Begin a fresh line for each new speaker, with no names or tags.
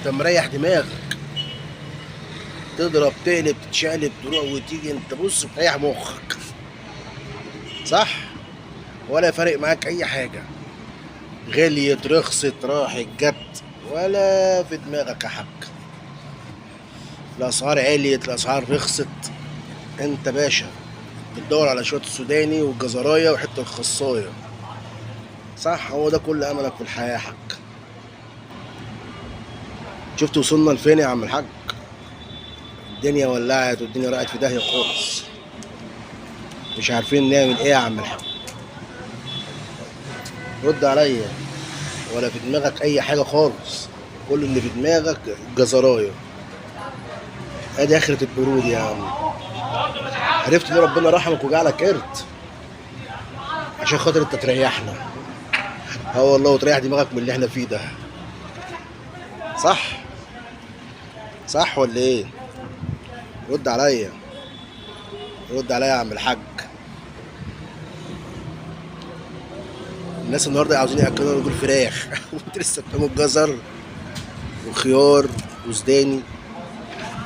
انت مريح دماغك، تضرب تقلب تتشقلب تروح وتيجي، انت بص مريح مخك، صح؟ ولا فارق معاك اي حاجة، غليت رخصت راحت جت، ولا في دماغك يا حاج. الاسعار عليت الاسعار رخصت، انت باشا بتدور على شوية السوداني والجزرايه وحتة الخصايه، صح؟ هو ده كل املك في الحياة يا حاج. شفت وصلنا لفين يا عم الحاج؟ الدنيا ولعت والدنيا راحت في داهية خالص، مش عارفين نعمل ايه يا عم الحاج. رد عليا، ولا في دماغك اي حاجة خالص، كل اللي في دماغك جزرايه. ادي اخره البرود يا عم. عرفت ليه ربنا رحمك وجعلك قرد؟ عشان خاطر انت تريحنا. اه والله، وتريح دماغك من اللي احنا فيه ده، صح؟ صح ولا ايه؟ رد عليا، رد عليا يا عم الحاج. الناس النهارده عاوزين ياكلوا رجول فراخ وانت لسه بتعمل جزر وخيار وسوداني.